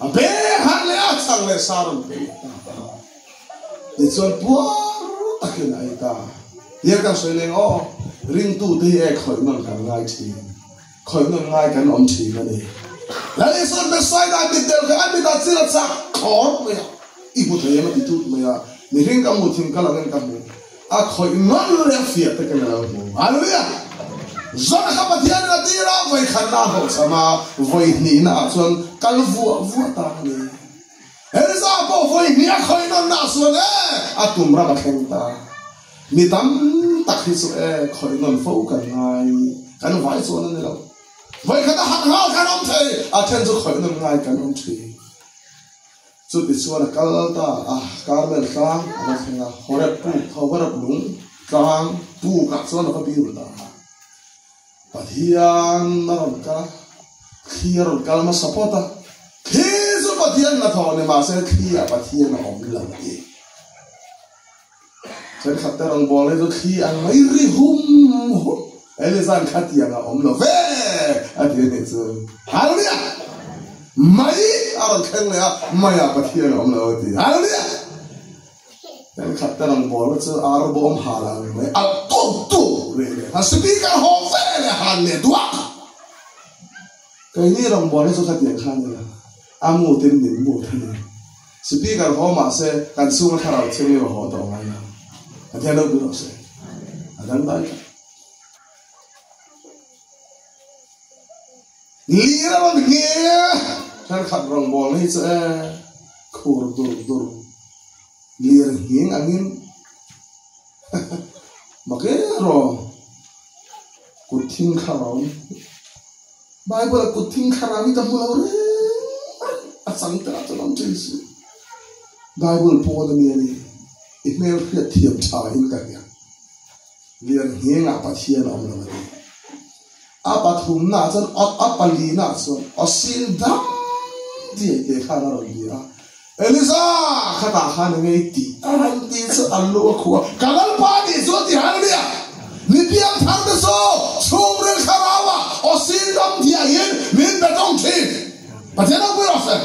A beng han leh a, chhang leh sa rawn pe leh ta a. Tichuan puar takin a ei ta. Tia kan sawi leng aw, ringtute hi e khawih nawn kan ngai thin. Khawih nawn ngai kan awm thin a ni. Lal Isua'n Bethsaida mitdel kha a mitah chil a chak khawr mai a, i hmu thei em a ti tut mai a, mihring ka hmuh thin ka langin ka hmu. A khawih nawn leh a fiah te ka lo hmu. Hallelujah! Zona kha Pathianin a tir a, vawi khatna a hlawhchham a, vawi hnihna ah chuan kal vuah vuah ta a ni. Elza pawh vawi hnih a khawih nawn nah chuan e, a tum ram a thleng ta. Mi tam tak hi chu e, khawih nawn fo kan ngai, kan vai chuan a ni lo. Vawi khat a hak nghal kan awm thei, a then chu khawih nawn ngai kan awm thin. Chuti chuan a kal ta a, Karmel tlang a va thleng a, Horeb puk, Horeb lung tlang pukah chuan a va biru ta a. Pathian a rawn kal a, thli a rawn kal hmasa phawt a, thli chu Pathian hnathawh ni mahse thli ah Pathian a awm lo ti. Thenkhat te rawngbâwl hi chu thli ang mai ri hum hum, Elizan khatiang a awm lo ve a ti a nih chu. Hallelujah! Mai a rawn thleng leh a, maiah Pathian a awm lo a ti. Hallelujah! Thenkhat te rawngbâwl hi chu ar bawm hal ang mai a tuk tuk rih leh kha speaker haw ve leh han leh duak. Keini rawngbâwl hi chu khatiang kha a ni lo, a mutin min mut a ni. Speaker haw mah se kan chhunga thlarau thianghlim a haw tawh ngai lo. Pathian ropui rawh se. A dangdai tlat. Lir a rawn nge thenkhat rawngbâwl hi chu e khur dur dur lir nghing angin mak e rawh kut thing kha rawng Bible a kut thing thlarau hi ka hmu lo reng reng a chang te lah chuan awm thin si Bible pawn a mi a ni i hmel hriat thiam tha in ka hria lian nghengah Pathian a awm lo a ti. A pathumnaah chuan a palinaah chuan aw sin dam diai te khan a rawn bia a, Eliza khatah khan eng nge tih a han tih chu a lu a khuh a, Ka Lalpa nih chu a ti Hallelujah! Mi piangthar te chu chhungril thlarauah aw sin dam diaiin min be tawng thin. Pathian ropui rawh se.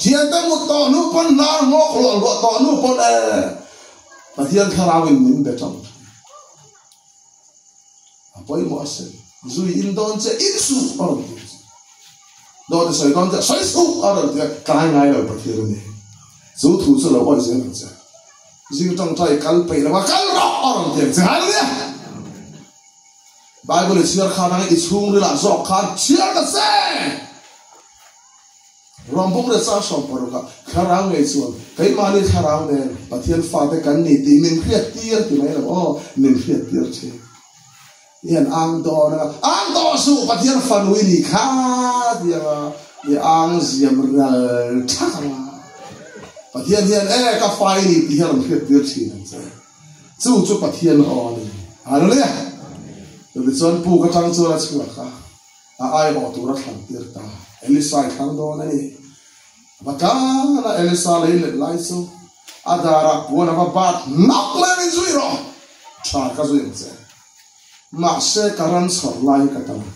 Thiante mut tawh hnu pawn hnar nghawk hluah hluah tawh hnu pawn e Pathian thlarauin min be tawng thin. A pawimawh a sawi. Zui in dawn che in suh a rawn ti a. Dawt i sawi dawn che sawi suh a rawn ti a. Tlai ngai lo Pathian a ni. Chu thu chu lo awih zel ang che. Zing tawngtai kal peih lo a kal rawh a rawn ti ang che. Hallelujah! Bible i chhiar khan anga i chhungrilah zawk khan chhiar ta che! Ruambuk leh chang 16 ah thlarau ngei chuan keimahni thlarau nen Pathian fate kan ni tih min hriat tir ti mai lo aw, min hriat tir thin. I an ang dawn anga, ang tawh suh Pathian fanu i nih kha ti anga i ang ziam ral thak anga Pathian hian e ka fa i ni tih hian rawn hriat tir thin ang che. Chu chu Pathian aw a ni. Hallelujah! Chutichuan puk atang chuan a chhuak a, a aiawh tur a thlan tir ta. Elisa i thlang dawn a ni. Va tlan a, Elisa lei let lai chu a darah puan a va bat nawk mai a, Min zui rawh! Tha ka zui ang che. Mahse ka ran chhawr lai hi ka tal ang.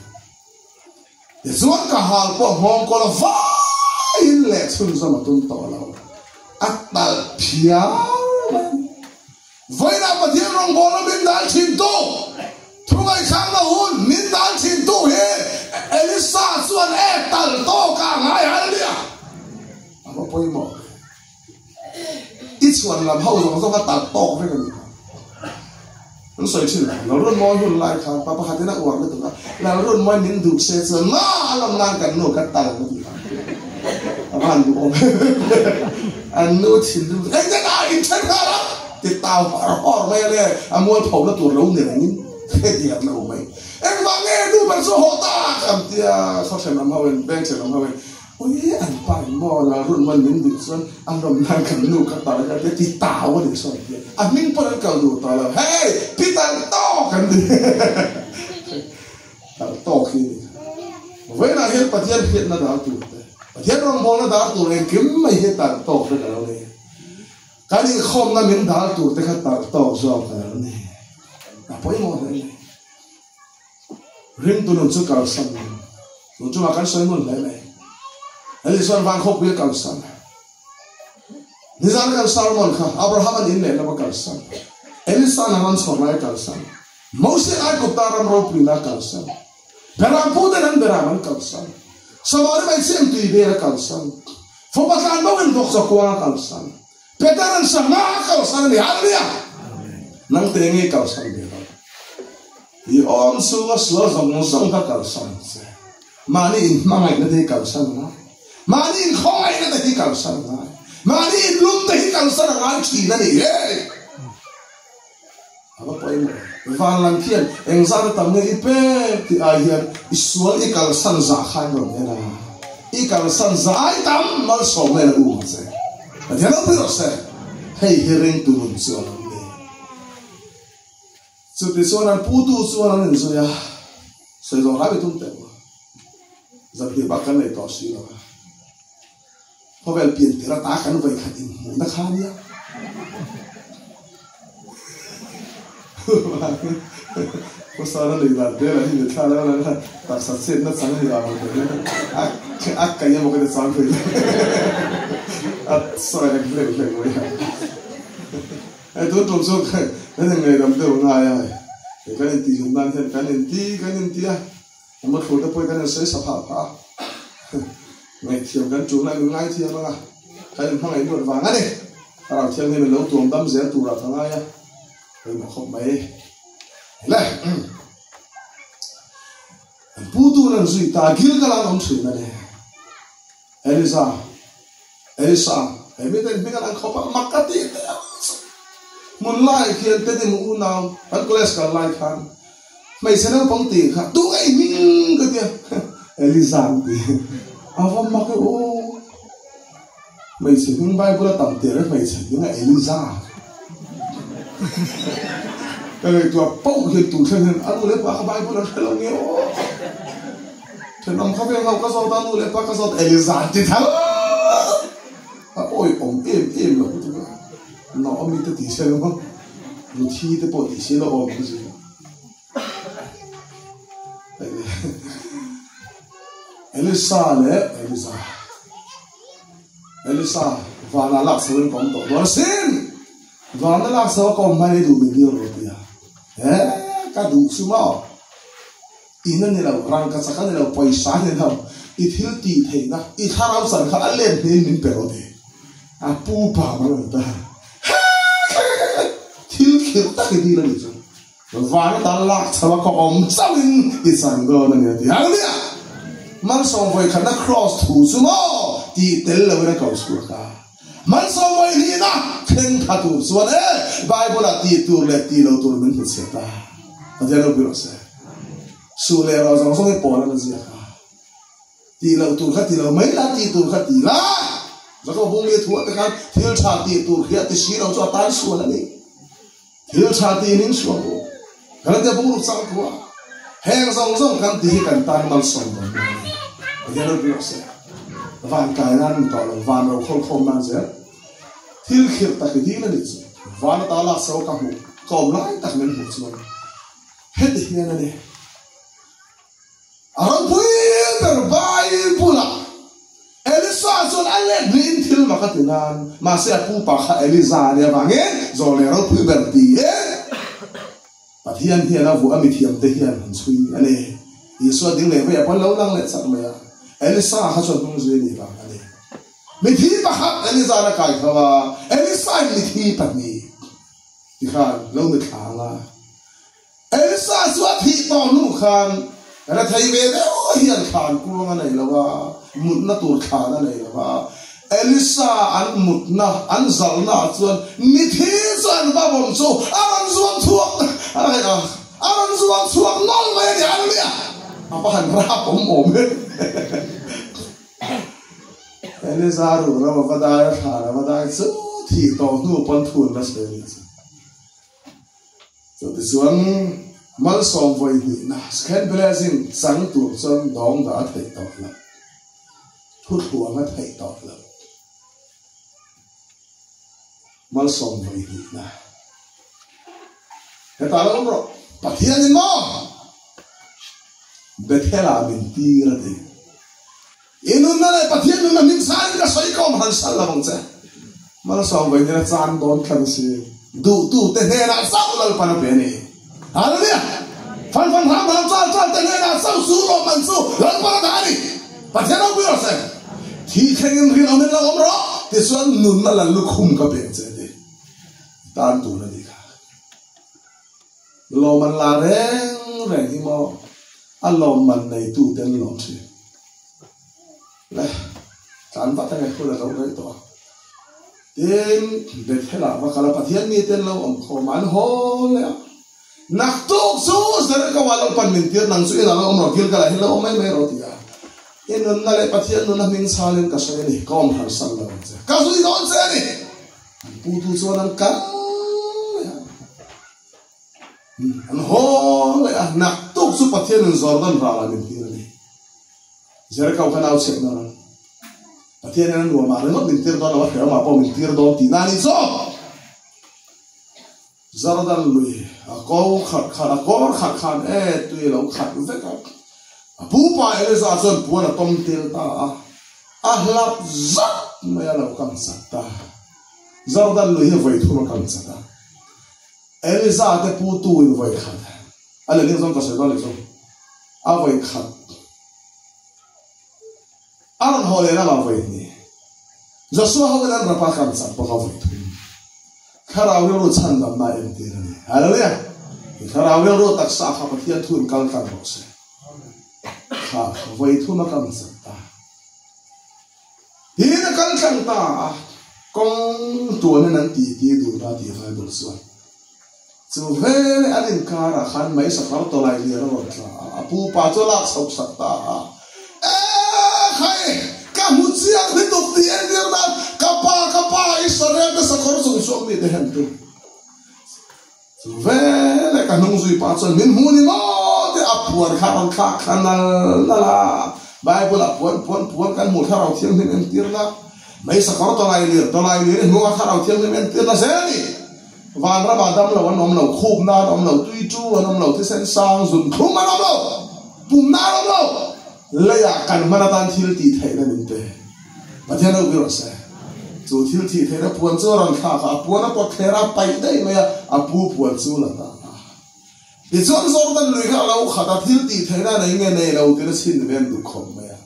Tichuan ka hal pawh nghawng kawl a vaiin leh chhunzawm a tum tawh lo. A talh phiar mai. Vawiinah Pathian rawngbawlna min dal thintu, thu ngaihsangna hun min dal thintu hi Elisa chuan e talh tawk ah ngai hal nia. A va pawimawh ve. I chhuan lam ho zawng zawng a talh tawk vek a ni kha. An sawi thin lo. Lalrunmawi hun lai khan pa pakhatin a uar lutuk a, Lalrunmawi min duh se chuan ma a lawm nan kan nu ka tal a ti a. A va han duh awm em em ve. An nu thinrim chu engtin a in then nghal a ti tau har har mai a le, a mualpho na tur lo ni rengin hetiang lo mai. Engvang nge nu ber chu haw tak an tia khawhran lam ho in veng ṭhen lam ho in Ui an pa in maw Lalrunman min duh chuan a hlawm nan kan nu ka tal ka tia ti tau a nih sawn tia a hming pawn an kal duh tawh lo hei pi tal tawk an ti tal tawk hi a ni vawiinah hian Pathian hriatna dar tur te Pathian rawngbawlna dar tur engkim mai hi tal tawk vek a lo ni kan inkhawmna min dal tur te kha tal tawk zawk a lo ni a pawimawh hle mai. Ringtu nun chu kalsan nun. Tun chungah kan sawi ngun hle mai. Hei chuan van khawpui a kalsan. Nizan kan sermon kha Abraham an in leh lova kalsan. Elisa an ran chhawr lai a kalsan. Moses Aigupta ram ropui na kalsan. Beram pu ten an beram an kalsan. Samari mai chiam tui vel a kalsan. Fapa tlan bo in vawk chaw kuang a kalsan. Peter an sangha a kalsan a ni. Hallelujah! Nang te nge kalsan ve lo. I awm chhunga sual zawng zawng kha kalsan che. Mahni in hmangaihna te hi kalsan a ngai. Mahni in khawngaihna te hi kalsan a ngai. Mahni in lum te hi kalsan a ngai thin a ni. Hey! A va pawimawh. Van lang khian engzat a tam nge i pek tih ai hian i sual i kalsan zah khan rawn en a, i kalsan zah ai tam malsawm nen a um ang che. Pathian lo pui rawh se. Hei hi ringtu nun chu a lo ni. Chuti chuan an putu chuan an inzui a, sawi zawh hlai tum teh u. Zanhnih bak kan nei tawh si lo a. Khawvel pian tir ata kan vawikhat inhmuhna kha nia. Khawsana nei dan te lah hi ni thla lo la taksa chetna chang ni ang te hian a kaih emaw ka ti chang thei lo. A sawi hlek hlek hlek mai a. Hei tun tum chu kan inngaidam deuh ngai a hei. Kan intihhlim nan hian kan inti kan inti a. A mutthlu te pawhin kan insawi sa phah phah a, ngaihthiam kan ṭulna min ngaithiam ang a, kan inhmangaih luat vang a ni. Thlarau Thianghlim in lo tuam dam zel turah ka ngai a, pawimawh khawp mai. Le, an pu tun an zui ta, Gilgal an awm ṭhin a ni. Eliza, Elisa, he mite hming an ang khawp a, mak ka tih teh ang chu. Hmun lai khian Tedim unau kan college kal lai khan hmeichhe naupang tih kha tu ngei hming ka tia Eliza an ti. A va mak e aw. Hmeichhe hming Bible a tam tir e hmeichhe hming a Eliza. Ka ngaihtuah pauh hian tu thleng hian a nu leh pa kha Bible an hre lo nge aw. Thenawm khawvel ho ka zawt a, nu leh pa ka zawt Eliza an ti tho. A awi awm em em lo lutuk a, Naomi te ti se lo, Ruthi te pawh ti se lo awm ang zia. Elisa leh Eliza. Elisa vana lak chho in ka awm tawh dawn asin. Vana lak chho a ka awm hmain i duh min dil rawh tia. He ka duh chu maw? In a ni lo, rangkachak a ni lo, pawisa a ni lo, i thil tih theihna, i thlarau chan kha a let hmel min pe rawh ti. A pu pa mal an ta. Thil khirh tak i dil a nih chu. Van atan lak chho a ka awm chauhin i chang dawn a ni a ti. Hallelujah! Malsawm vawikhatna kraws thu chu maw tih tel loin a ko chhuak a. Malsawm vawihnihna thleng tha tur chuan e Bible ah tih tur leh tih lo tur min hmuchhiat a. Pathian ropui rawh se. Suh leh rawh zawng zawng hi pawl an ziak a. Tih loh tur kha ti lo mai la, tih tur kha ti la. Jakob bungli thu ah te khan thil tha tih tur khi a ti si lo chu a tan sual a ni. Thil tha tiin in sual u. Galatia bungruk chang thu ah heng zawng zawng kan ti hi kan tan malsawm dawn mai a ni. Pathian ropui rawh se. Van kai nan ni tawh lo, van ro khawl khawm nan zel. Thil khirh tak i dil a nih chu. Van ata lak so ka hmuh, ka awm lai tak min hmuh chuan heti hian a ni. A ropui ber Bible-ah Elisa chuan a let hnihin thil mak a ti nan, mahse a pupa kha Eliza a nih avangin zawlnei ropui ber tiin Pathian hian a vuah a mithiamte hian an chhui a ni. Isua ding leh veiah pawh an lo lang leh chak mai a, Elisa kha chuan hnung zui a nih vang a ni. Mithi pakhat Eliza-in a kai tho a, Elisa-in mithi pahnih tikhan lo mithla ang a. Elsa chu a thih tawh hnu khan rethei ve deuh hian thlan kuang a nei lo a, mutna tur thlan a nei lo a. Elisa an mutna, an zalhna ah chuan mithi chuan va vawm chu a rawn zuang chhuak a a rawn zuang chhuak nawlh mai a ni. Hallelujah! A va han rap awm awm e. Elisa ruh ram a va dai a, thlan a va dai chu thih tawh hnu pawn thun la sawi a ni chu. Chutichuan, malsawm vawi hnihna Second Blessing chang tur chuan dawng dah a theih tawh lo, thuthlung a theih tawh lo. Malsawm vawi hnihna. Hetah lo awm rawh, Pathianin maw Bethel-ah min tir a ti. I nunna leh Pathian nunna hming sain ka sawi kawm han sal lo ang che. Malsawm vawi nena chan dawn thlan a si. Duhtute hnenah chauh Lalpan a pe a ni. Hallelujah! Fan fan hram hram chal chal te hnenah chauh chu lawmman chu Lalpan a dah a ni. Pathian ropui rawh se. Thi thlengin rinawmin lo awm rawh tichuan nunna lal lukhum ka pe ang che ti. I tan tur a ni kha. Lawmman la reng reng hi maw a lawmman neitu ten lawm thin. Le, tlan vat ange hun a lo rei tawh a. Tin, Bethel-ah va kal a, Pathian miten lo awm khawm a, an haw leh a. Naktuk chu Jericho-ah lo pan min tir, nang chu inah lo awm rawh, Gilgal-ah hian lo awm mai mai rawh ti a. I nunna leh Pathian nunna hming chhalin ka sawi a ni, ka awm harsan lo ang che, ka zui dawn che a ni. An putu chuan an kal leh a. An haw leh a, naktuk chu Pathianin Jordan ralah min tir a ni. Jericho kha nau chhiat na ram. Pathianin a nuamah ringawt min tir dawn lo, a hreawmah pawh min tir dawn tihna a ni zawk. Jordan lui a ko khat khan, a kawr khat khan e tui a lo khat vek a. A pupa Eliza chuan puan a tawm tel ta a, a hlap zat mai a lo kang chat ta. Jordan lui hi vawi thum a kang chat a. Eliza te pu tu in vawi khat a leh ding zawng ka sawi dawn leh chu a vawi khat a rawn haw leh lamah vawi hnih Joshua ho in an rapa kan chak bawk a vawi thum thlarau rilru chhandam na entir a ni Hallelujah thlarau rilru taksa kha Pathian thu in kal tlang rawh se kha vawi thum a kan chak ta. Tiin a kal tlang ta a, kawng tuanin an titi dun a tih Bible chuan. Chu vele an inkarah khan mai sakar tawlai lian a rawn tla a, a pupa chu a lak chhoh sak ta a. E khai, ka hmu chiang lutuk tih entir nan ka pa, ka pa Israel te sakawr chung chuang mite hian tu. Chu vele ka hnung zui pah chuan min hmu ni maw tih a puan kha a rawn thlak thla nal nal a, Bible ah puan puan puan kan hmuh thlarau thianghlim entirna, mei sakawr tawlai lir tawlai lir i hnunga thlarau thianghlim entirna zel a ni. Vanram ah dam lo an awm lo, khupna an awm lo, tui tu an awm lo, thisen sang zun thlum an awm lo, pumna an awm lo, leiah kan hman atan thil tih theihna min pe. Pathian ropui rawh se. Chu thil thih theihna puan chu a rawn thlak a, a puan a pawt thler a, a paih daih mai a, a pu puan chu la ta a. Tichuan Jordan lui kha a lo khat a, thil tih theihna a nei nge nei lo tiin a chhin ve an duh khawp mai a.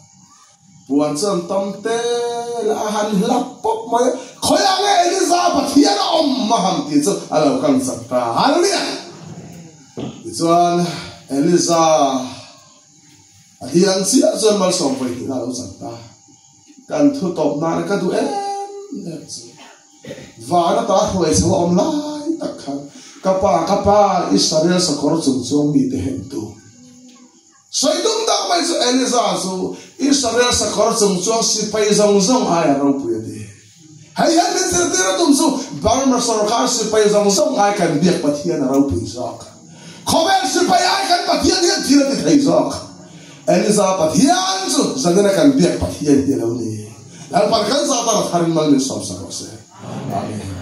Puan chu an tam tel a, a han hlap pawp mai a, Khawiah nge Eliza Pathian a awm a han tih chu a lo kang chak ta. Hallelujah! Tichuan, Eliza a thi ang chiah chuan malsawm vawi hnihna a lo chan ta. Kan thu tawp nana ka duh em em chu van ata hruai chho a awm lai tak khan ka pa ka pa Israel sakawr chung chuang mite hen tu sawi tum tak mai chu Eliza chu Israel sakawr chung chuang sipai zawng zawng aia ropui a ti. Hei hian min zirtir a tum chu Burma sorkar sipai zawng zawng ai kan biak Pathian a ropui zawk. Khawvel sipai ai kan Pathian hian thil a ti thei zawk. Eliza Pathian chu zanina kan biak Pathian hi a lo ni. Lalpan kan zah tar a tharin mal min sawmsak rawh se. Amen.